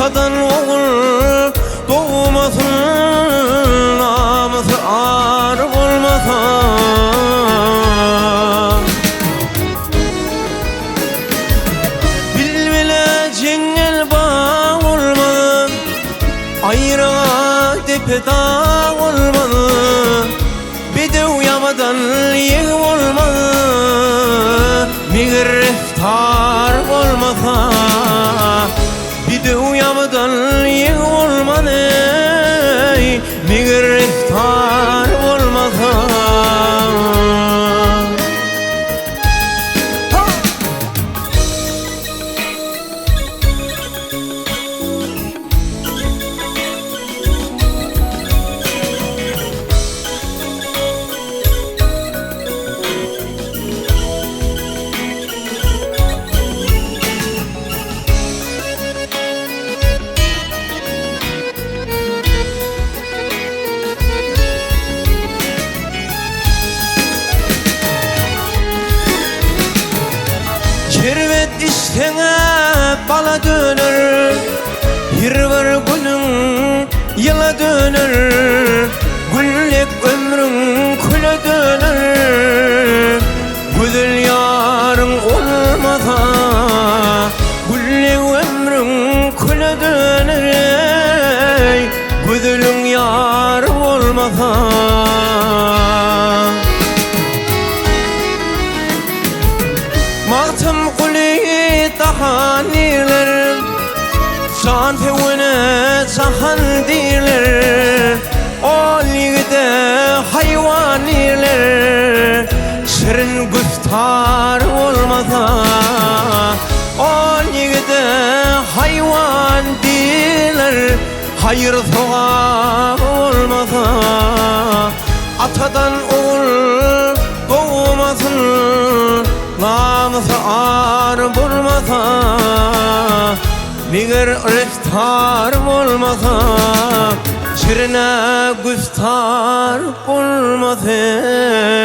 Atadan ogul dogmasyn, namysy ar bolmasa. Bilbile jeňňel bag bolmaz, Aýraga depe dag bolmaz, Bedew ýabadan ýeg bolmaz, Meger reftar bolmasa. Bedew ýabadan ýeg bolmaz, eý, Meger reftar bolmasa. Şerbet içseň-ä bala döner, Her bir günüň ýyla döner, Güllek ömrüň küle döner, Gözel ýaryň bolmasa, Güllek ömrüň küle döner, eý, Gözeliň ýary bolmasa. Magtymguly dahan diýler, Jan söwene jahan diýler, Ol ýigide haýwan diýler, Şirin güftar bolmasa, Ol ýigide haýwan diýler, Haýyr-sogap bolmasa, Atadan ogul dogmasyn, Namysy ar bolmasa, Meger riftar bolmasa, Şirine güftar bolmaz eý.